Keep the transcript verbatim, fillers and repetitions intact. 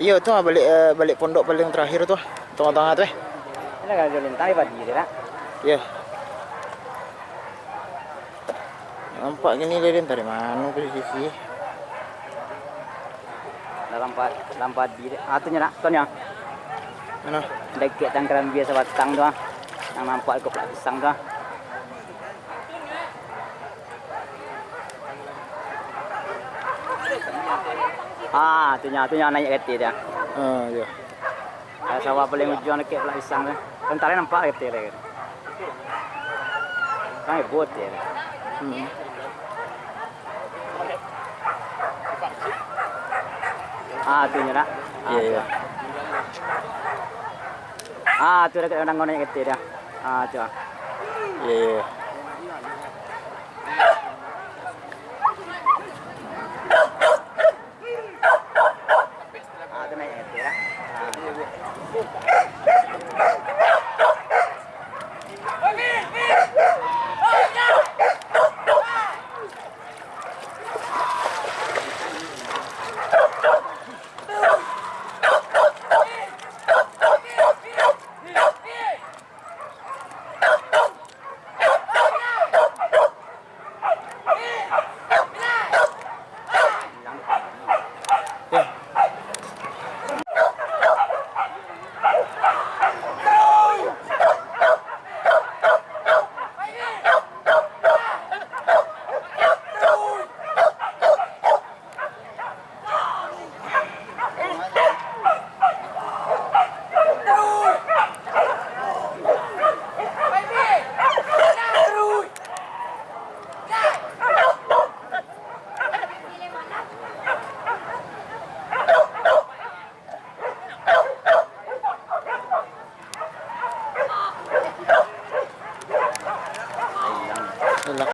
Iyo tu ah, baliak, eh, baliak pondok paling tarakhir tu ah, tangah-tangah tu eh. Ini kan jalan tadi padi tu nak. Iyo. Nampak gini dari, dari mano posisi? Dalam pa-, dalam padi. Ah, tu nyo nak, tu nyo. Mano? Dakek tangkaran bia sabatang tu ah. Yang nampak iko palak pisang tu ah. Ah, tu nyo, tu nyo naiak kateh tu. Ah, iyo. Kalau sawah paling ujuang dakek Palak Pisang tu. Sabanta lai nampak kateh lai. Kan heboh kateh tu. Hmm. Ah, tu nyo nak. Ah, Iyo, tu. iyo. Ah, tu dakek naiak kateh tu. Ah, tu. Iyo, iyo.